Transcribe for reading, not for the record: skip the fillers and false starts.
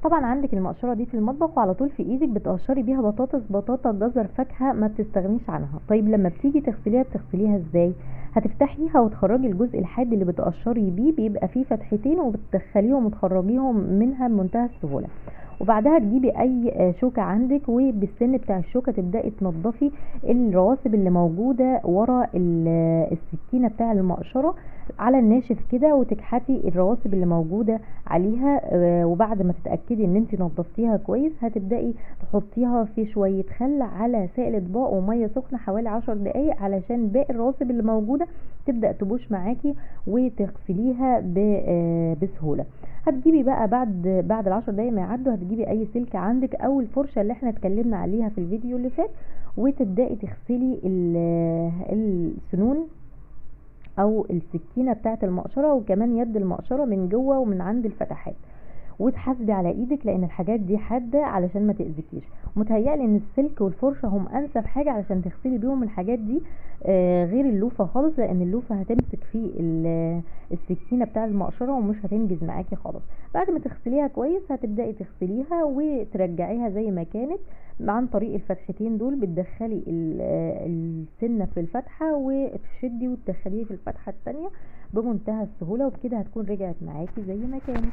طبعا عندك المقشره دي في المطبخ وعلى طول في ايدك، بتقشري بيها بطاطس، بطاطا، جزر، فاكهة، ما بتستغنيش عنها. طيب لما بتيجي تغسليها بتغسليها ازاي؟ هتفتحيها وتخرجي الجزء الحاد اللي بتقشري بيه، بيبقى فيه فتحتين وبتدخليهم وتخرجيهم منها بمنتهى السهولة. وبعدها تجيبي اي شوكه عندك، وبالسن بتاع الشوكة تبداي تنظفي الرواسب اللي موجودة ورا السكينة بتاع المقشره على الناشف كده، وتكحتي الرواسب اللي موجودة عليها. وبعد ما تتاكدي ان انت نظفتيها كويس، هتبداي تحطيها في شوية خل على سائل اطباق ومية سخنة حوالي 10 دقايق، علشان باقي الرواسب اللي موجودة تبدا تبوش معاكي وتغسليها بسهولة. هتجيبي بقى بعد ال10 دقايق ما يعدوا، هتجيبي اي سلك عندك او الفرشة اللي احنا اتكلمنا عليها في الفيديو اللي فات، وتبداي تغسلي السنون او السكينة بتاعه المقشره، وكمان يد المقشره من جوه ومن عند الفتحات، وتحاسبي على ايدك لان الحاجات دي حادة علشان ما تاذيكيش. متهيألي ان السلك والفرشه هم انسب حاجة علشان تغسلي بيهم الحاجات دي، غير اللوفه خالص، لان اللوفه هتمسك في السكينة بتاع المقشره ومش هتنجز معاكي خالص. بعد ما تغسليها كويس هتبداي تغسليها وترجعيها زي ما كانت عن طريق الفتحتين دول، بتدخلي السنة في الفتحة وتشدي وتدخليه في الفتحة الثانية بمنتهى السهولة، وبكده هتكون رجعت معاكي زي ما كانت.